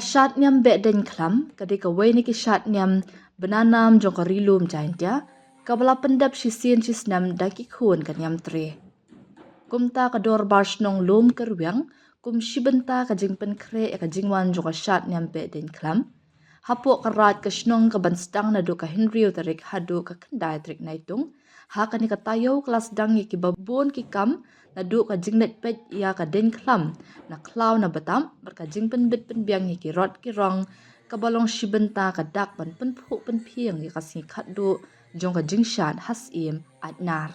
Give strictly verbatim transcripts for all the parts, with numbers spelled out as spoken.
Shad niam Behdeiñkhlam ka dei kawei na ki shad niam bnanam jong ka Ri Lum Jaintia, kaba la pyndep shisien shisnem da ki khun ka niam tre. Kumta ka Dorbar Shnong Lum Kyrwiang kum shi bynta ka jingpynkhreh ïa ka jingwan jong ka shad niam Behdeiñkhlam hapoh ka Raid ka Shnong, kaban sdang naduh ka hynriew tarik haduh ka khyndai tarik Naitung. Ha kane ka taïew ka la sdang ïa kiba bun ki kam, naduh ka jingleit peit ïa ka deiñkhlam na khlaw na btap, bad ka jingpynbit pynbiang ïa ki rot ki rong, kaba long shi bynta ka dak ban pynphuh pynphieng ïa ka sngi khatduh jong ka jingshad ha Syiem Aitnar.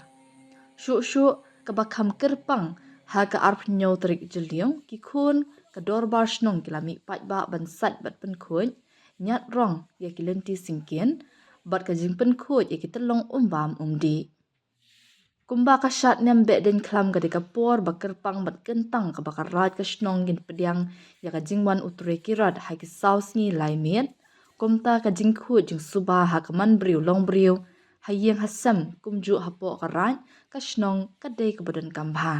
Shuh shuh kaba kham kyrpang, ha ka arphew hynñiew tarik Jylliew, ki khun ka Dorbar Shnong ki la mih paidbah ban sait bad pynkhuid, ñiad rong ïa ki lynti syngkien, bad ka jingpynkhuid ïa ki tyllong um bam um dih. Kumba ka shad niam Behdeiñkhlam ka dei ka por ba kyrpang bad kyntang kaba ka Raid ka Shnong kin pdiang ïa ka jingwan u Trekirot ha ki saw sngi lai miet, kumta ka jingkhuid jingsuba ha ka man briew long briew, ha ïing ha sem, kumjuh hapoh ka Raid ka Shnong ka dei kaba donkam bha.